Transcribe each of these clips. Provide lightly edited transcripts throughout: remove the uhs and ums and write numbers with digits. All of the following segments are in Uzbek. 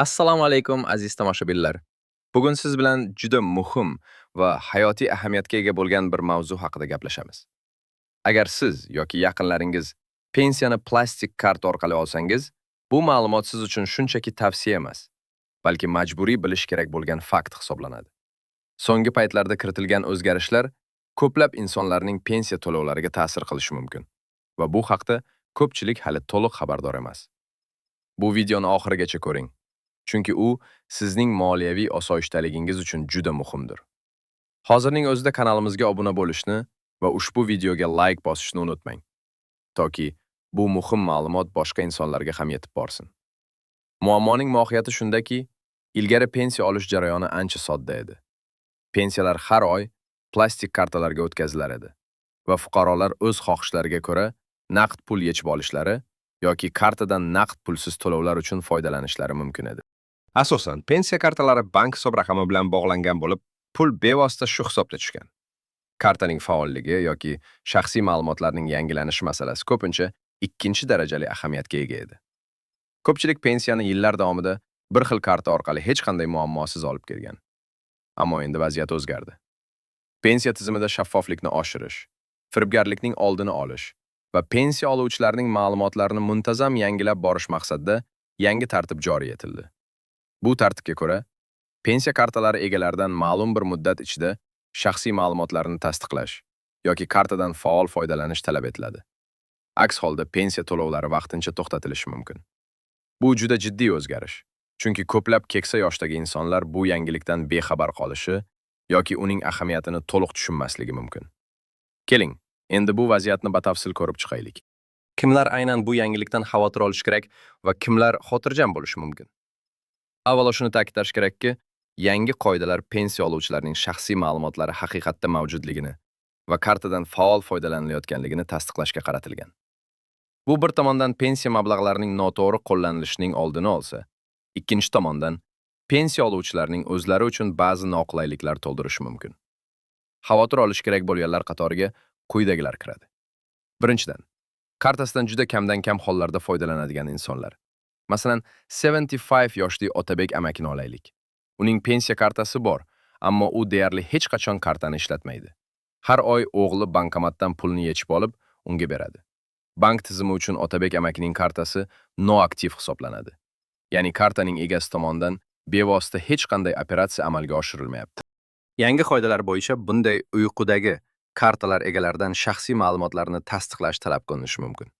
Assalomu alaykum, aziz tomoshabinlar. Bugun siz bilan juda muhim va hayotiy ahamiyatga ega bo'lgan bir mavzu haqida gaplashamiz. Agar siz yoki yaqinlaringiz pensiyani plastik karta orqali olsangiz, bu ma'lumot siz uchun shunchaki tavsiya emas, balki majburiy bilish kerak bo'lgan fakt hisoblanadi. So'nggi paytlarda kiritilgan o'zgarishlar ko'plab insonlarning pensiya to'lovlariga ta'sir qilishi mumkin va bu haqda ko'pchilik hali to'liq xabardor emas. Bu videoni oxirigacha ko'ring, chunki u sizning moliyaviy osoyishtaligingiz uchun juda muhimdir. Hozirning o'zida kanalimizga obuna bo'lishni va ushbu videoga like bosishni unutmang, toki bu muhim ma'lumot boshqa insonlarga ham yetib borsin. Muammoning mohiyati shundaki, ilgari pensiya olish jarayoni ancha sodda edi. Pensiyalar har oy plastik kartalarga o'tkazilar edi va fuqarolar o'z xohishlariga ko'ra naqd pul yechib olishlari yoki kartadan naqd pulsiz to'lovlar uchun foydalanishlari mumkin edi. Asosan, pensiya kartalari bank hisob raqami bilan bog'langan bo'lib, pul bevosita shu hisobga tushgan. Kartaning faolligi yoki shaxsiy ma'lumotlarning yangilanishi masalasi ko'pincha ikkinchi darajali ahamiyatga ega edi. Ko'pchilik pensiyani yillar davomida bir xil karta orqali hech qanday muammosiz olib kelgan. Ammo endi vaziyat o'zgardi. Pensiya tizimida shaffoflikni oshirish, firibgarlikning oldini olish va pensiya oluvchilarning ma'lumotlarini muntazam yangilab borish maqsadida yangi tartib joriy etildi. Bu tartibga ko'ra, pensiya kartalari egalaridan ma'lum bir muddat ichida shaxsiy ma'lumotlarni tasdiqlash yoki kartadan faol foydalanish talab etiladi. Aks holda pensiya to'lovlari vaqtincha to'xtatilishi mumkin. Bu juda jiddiy o'zgarish, chunki ko'plab keksa yoshdagi insonlar bu yangilikdan bexabar qolishi yoki uning ahamiyatini to'liq tushunmasligi mumkin. Keling, endi bu vaziyatni batafsil ko'rib chiqaylik. Kimlar aynan bu yangilikdan xavotir olishi kerak va kimlar xotirjam bo'lishi mumkin? Avvalo shuni ta'kidlash kerakki, yangi qoidalar pensiya oluvchilarning shaxsiy ma'lumotlari haqiqatda mavjudligini va kartadan faol foydalanilayotganligini tasdiqlashga qaratilgan. Bu bir tomondan pensiya mablag'larining noto'g'ri qo'llanilishining oldini olsa, ikkinchi tomondan pensiya oluvchilarning o'zlari uchun ba'zi noqulayliklar tug'dirishi mumkin. Xavotir olish kerak bo'lganlar qatoriga quyidagilar kiradi. Birinchidan, kartasidan juda kamdan kam hollarda foydalanadigan insonlar. Masalan, 75 yoshli Otabek amakini olaylik. Uning pensiya kartasi bor, ammo u deyarli hech qachon kartani ishlatmaydi. Har oy o'g'li bankomatdan pulni yechib olib, unga beradi. Bank tizimi uchun Otabek amakining kartasi noaktiv hisoblanadi. Ya'ni kartaning egasi tomonidan bevosita hech qanday operatsiya amalga oshirilmayapti. Yangi qoidalar bo'yicha bunday uyqudagi kartalar egalaridan shaxsiy ma'lumotlarni tasdiqlash talab qilinishi mumkin.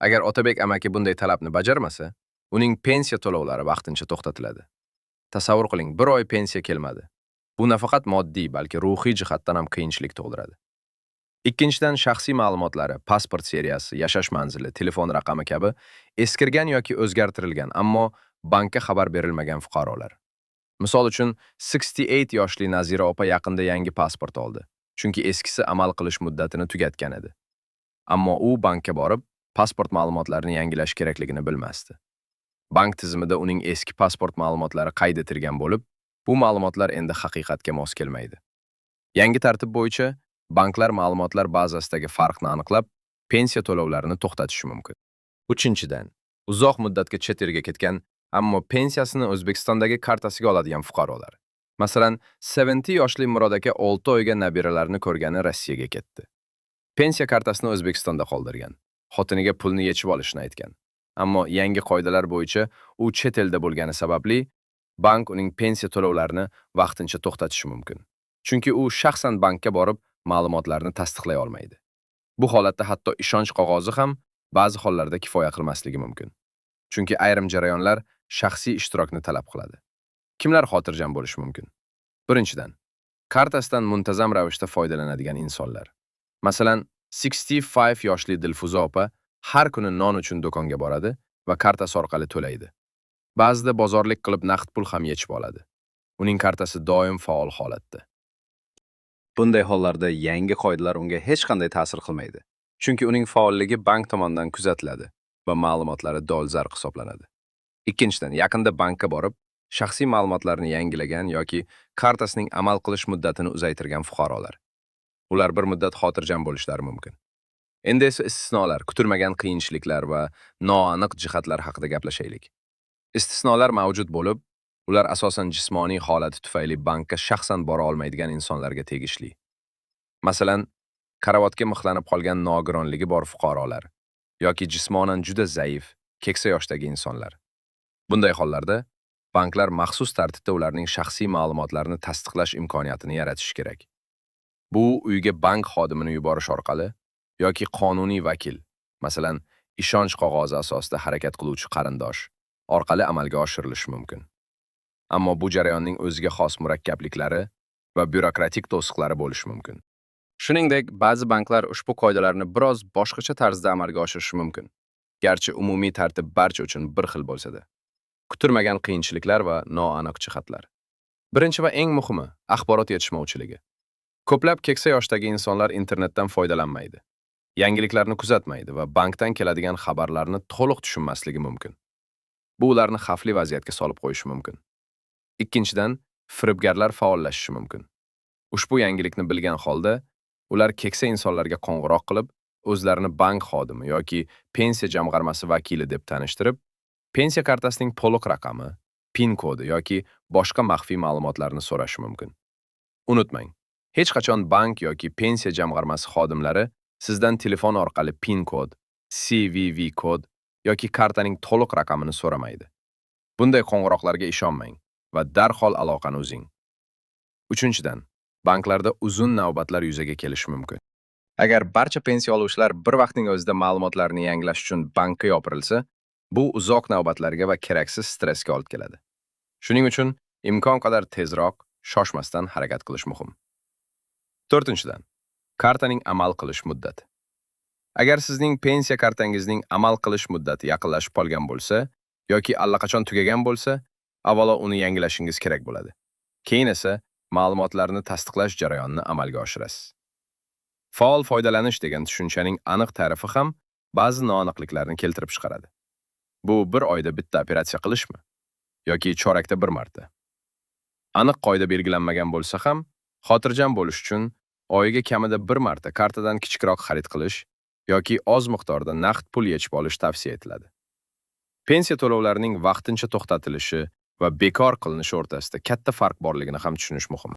Agar Otabek amaki bunday talabni bajarmasa, uning pensiya to'lovlari vaqtincha to'xtatiladi. Tasavvur qiling, bir oy pensiya kelmadi. Bu nafaqat moddiy, balki ruhiy jihatdan ham qiyinchilik tug'diradi. Ikkinchidan, shaxsiy ma'lumotlari, pasport seriyasi, yashash manzili, telefon raqami kabi eskirgan yoki o'zgartirilgan, ammo bankka xabar berilmagan fuqarolar. Misol uchun, 68 yoshli Nazira opa yaqinda yangi pasport oldi, chunki eskisi amal qilish muddatini tugatgan edi. Ammo u bankka borib, pasport ma'lumotlarini yangilash kerakligini bilmasdi. Bank tizimida uning eski pasport ma'lumotlari qayd etilgan bo'lib, bu ma'lumotlar endi haqiqatga mos kelmaydi. Yangi tartib bo'yicha banklar ma'lumotlar bazasidagi farqni aniqlab, pensiya to'lovlarini to'xtatishi mumkin. Uchinchidan, uzoq muddatga chet elga ketgan, ammo pensiyasini O'zbekistondagi kartasiga oladigan fuqarolar. Masalan, 70 yoshli Murod aka 6 oyga nabiralarini ko'rgani Rossiyaga ketdi. Pensiya kartasini O'zbekistonda qoldirgan. Xotiniga pulni yechib olishni aytgan. Ammo yangi qoidalar bo'yicha u chet elda bo'lgani sababli bank uning pensiya to'lovlarini vaqtincha to'xtatishi mumkin. Chunki u shaxsan bankka borib ma'lumotlarni tasdiqlay olmaydi. Bu holatda hatto ishonch qog'ozi ham ba'zi hollarda kifoya qilmasligi mumkin. Chunki ayrim jarayonlar shaxsiy ishtirokni talab qiladi. Kimlar xotirjam bo'lishi mumkin? Birinchidan, kartasidan muntazam ravishda foydalanadigan insonlar. Masalan, 65 yoshli Dilfuza opa har kuni non uchun do'konga boradi va kartasi orqali to'laydi. Ba'zida bozorlik qilib naqd pul ham yechib oladi. Uning kartasi doim faol holatda. Bunday hollarda yangi qoidalar unga hech qanday ta'sir qilmaydi. Chunki uning faolligi bank tomonidan kuzatiladi va ma'lumotlari dolzarb hisoblanadi. Ikkinchidan, yaqinda bankka borib, shaxsiy ma'lumotlarni yangilagan yoki kartasining amal qilish muddatini uzaytirgan fuqarolar. Ular bir muddat xotirjam bo'lishlari mumkin. Endi esa istisnolar, kutilmagan qiyinchiliklar va noaniq jihatlar haqida gaplashaylik. Istisnolar mavjud bo'lib, ular asosan jismoniy holati tufayli bankka shaxsan bora olmaydigan insonlarga tegishli. Masalan, karavotga mixlanib qolgan nogironligi bor fuqarolar yoki jismonan juda zaif, keksa yoshdagi insonlar. Bunday hollarda banklar maxsus tartibda ularning shaxsiy ma'lumotlarini tasdiqlash imkoniyatini yaratishi kerak. Bu uyga bank xodimini yuborish orqali yoki qonuniy vakil, masalan, ishonch qog'ozi asosida harakat qiluvchi qarindosh orqali amalga oshirilishi mumkin. Ammo bu jarayonning o'ziga xos murakkabliklari va byurokratik to'siqlari bo'lishi mumkin. Shuningdek, ba'zi banklar ushbu qoidalarni biroz boshqacha tarzda amalga oshirishi mumkin. Garchi umumiy tartib barcha uchun bir xil bo'lsa-da. Kutilmagan qiyinchiliklar va noaniq jihatlar. Birinchi va eng muhimi axborot yetishmovchiligi. Ko'plab keksa yoshdagi insonlar internetdan foydalanmaydi. Yangiliklarni kuzatmaydi va bankdan keladigan xabarlarni to'liq tushunmasligi mumkin. Bu ularni xavfli vaziyatga solib qo'yishi mumkin. Ikkinchidan, firibgarlar faollashishi mumkin. Ushbu yangilikni bilgan holda ular keksa insonlarga qo'ng'iroq qilib, o'zlarini bank xodimi yoki pensiya jamg'armasi vakili deb tanishtirib, pensiya kartasining to'liq raqami, PIN kodi yoki boshqa maxfiy ma'lumotlarni so'rashi mumkin. Unutmang, hech qachon bank yoki pensiya jamg'armasi xodimlari sizdan telefon orqali PIN kod, CVV kod yoki kartaning to'liq raqamini so'ramaydi. Bunday qo'ng'iroqlarga ishonmang va darhol aloqani uzing. Uchinchidan, banklarda uzun navbatlar yuzaga kelishi mumkin. Agar barcha pensiya oluvchilar bir vaqtning o'zida ma'lumotlarni yangilash uchun bankka yopirilsa, bu uzoq navbatlarga va keraksiz stressga olib keladi. Shuning uchun imkon qadar tezroq, shoshmasdan harakat qilish muhim. To'rtinchidan, kartaning amal qilish muddati. Agar sizning pensiya kartangizning amal qilish muddati yaqinlashib qolgan bo'lsa yoki allaqachon tugagan bo'lsa, avvalo uni yangilashingiz kerak bo'ladi. Keyin esa ma'lumotlarni tasdiqlash jarayonini amalga oshirasiz. Faol foydalanish degan tushunchaning aniq ta'rifi ham ba'zi noaniqliklarni keltirib chiqaradi. Bu bir oyda bitta operatsiya qilishmi yoki chorakda bir marta? Aniq qoida belgilanmagan bo'lsa ham, xotirjam bo'lish uchun oyiga kamida bir marta kartadan kichikroq xarid qilish yoki oz miqdorda naqd pul yechib olish tavsiya etiladi. Pensiya to'lovlarining vaqtincha to'xtatilishi va bekor qilinishi o'rtasida katta farq borligini ham tushunish muhim.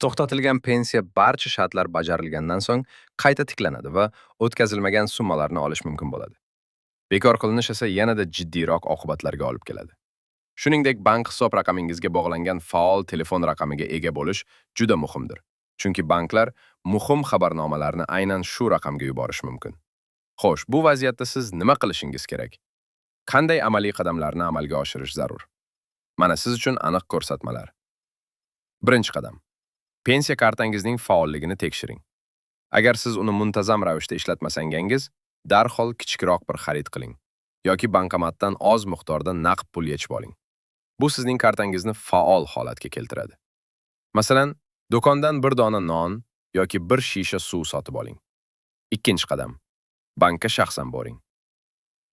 To'xtatilgan pensiya barcha shartlar bajarilgandan so'ng qayta tiklanadi va o'tkazilmagan summalarni olish mumkin bo'ladi. Bekor qilinish esa yanada jiddiyroq oqibatlarga olib keladi. Shuningdek, bank hisob raqamingizga bog'langan faol telefon raqamiga ega bo'lish juda muhimdir. Chunki banklar muhim xabarnomalarni aynan shu raqamga yuborishi mumkin. Xo'sh, bu vaziyatda siz nima qilishingiz kerak? Qanday amaliy qadamlarni amalga oshirish zarur? Mana siz uchun aniq ko'rsatmalar. Birinchi qadam. Pensiya kartangizning faolligini tekshiring. Agar siz uni muntazam ravishda ishlatmasangiz, darhol kichikroq bir xarid qiling yoki bankomatdan oz miqdorda naqd pul yechib oling. Bu sizning kartangizni faol holatga keltiradi. Masalan, do'kondan bir dona non yoki bir shisha suv sotib oling. Ikkinchi qadam. Bankka shaxsan boring.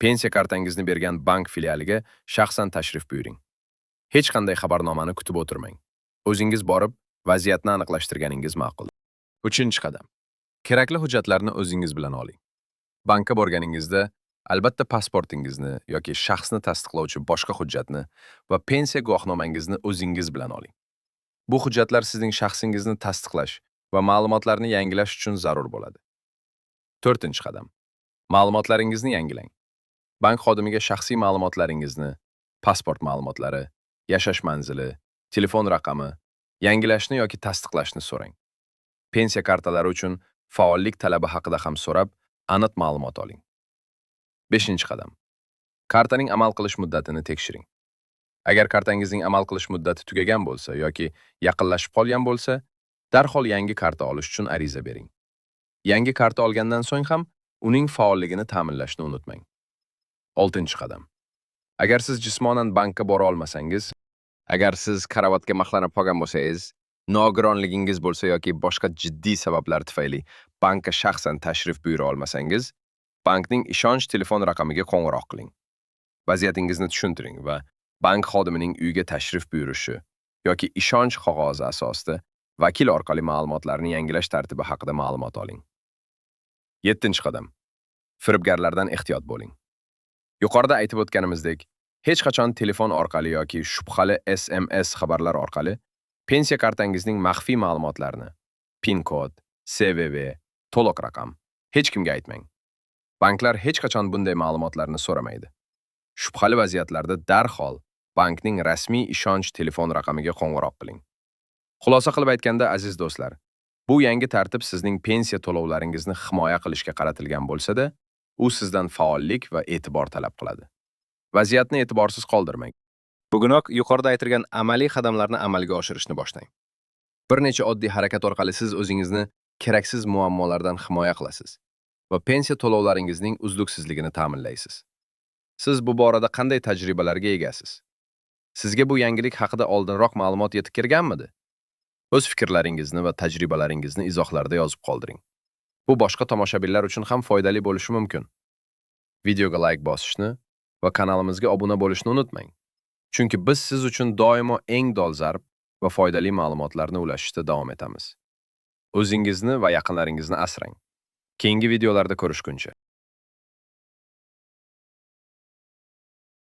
Pensiya kartangizni bergan bank filialiga shaxsan tashrif buyuring. Hech qanday xabarnomani kutib o'tirmang. O'zingiz borib, vaziyatni aniqlashtirganingiz ma'qul. Uchinchi qadam. Kerakli hujjatlarni o'zingiz bilan oling. Bankka borganingizda albatta pasportingizni yoki shaxsni tasdiqlovchi boshqa hujjatni va pensiya guvohnomangizni o'zingiz bilan oling. Bu hujjatlar sizning shaxsingizni tasdiqlash va ma'lumotlarni yangilash uchun zarur bo'ladi. To'rtinchi qadam. Ma'lumotlaringizni yangilang. Bank xodimiga shaxsiy ma'lumotlaringizni, pasport ma'lumotlari, yashash manzili, telefon raqami, yangilashni yoki tasdiqlashni so'rang. Pensiya kartalari uchun faollik talabi haqida ham so'rab, aniq ma'lumot oling. Beshinchi qadam. Kartaning amal qilish muddatini tekshiring. Agar kartangizning amal qilish muddati tugagan bo'lsa yoki yaqinlashib qolgan bo'lsa, darhol yangi karta olish uchun ariza bering. Yangi karta olgandan so'ng ham uning faolligini ta'minlashni unutmang. Oltinchi qadam. Agar siz jismonan bankka bora olmasangiz, agar siz karavotga mixlanib qolgan bo'lsangiz, nogironligingiz bo'lsa yoki boshqa jiddiy sabablar tufayli bankka shaxsan tashrif buyura olmasangiz, bankning ishonch telefon raqamiga qo'ng'iroq qiling. Vaziyatingizni tushuntiring va bank xodimining uyga tashrif buyurishi yoki ishonch qog'ozi asosida vakil orqali ma'lumotlarni yangilash tartibi haqida ma'lumot oling. Yettinchi qadam. Firibgarlardan ehtiyot bo'ling. Yuqorida aytib o'tganimizdek, Hech qachon telefon orqali yoki shubhali SMS xabarlar orqali pensiya kartangizning maxfiy ma'lumotlarini, PIN kod, CVV, to'liq raqam hech kimga aytmang. Banklar hech qachon bunday ma'lumotlarni so'ramaydi. Shubhali vaziyatlarda darhol bankning rasmiy ishonch telefon raqamiga qo'ng'iroq qiling. Xulosa qilib aytganda, aziz do'stlar, bu yangi tartib sizning pensiya to'lovlaringizni himoya qilishga qaratilgan bo'lsa-da, u sizdan faollik va e'tibor talab qiladi. Vaziyatni e'tiborsiz qoldirmang. Bugunoq yuqorida aytilgan amaliy qadamlarni amalga oshirishni boshlang. Bir necha oddiy harakat orqali siz o'zingizni keraksiz muammolardan himoya qilasiz va pensiya to'lovlaringizning uzluksizligini ta'minlaysiz. Siz bu borada qanday tajribalarga egasiz? Sizga bu yangilik haqida oldinroq ma'lumot yetib kirganmidi? O'z fikrlaringizni va tajribalaringizni izohlarda yozib qoldiring. Bu boshqa tomoshabinlar uchun ham foydali bo'lishi mumkin. Videoga like bosishni va kanalimizga obuna bo'lishni unutmang. Chunki biz siz uchun doimo eng dolzarb va foydali ma'lumotlarni ulashishda davom etamiz. O'zingizni va yaqinlaringizni asrang. Keyingi videolarda ko'rishguncha.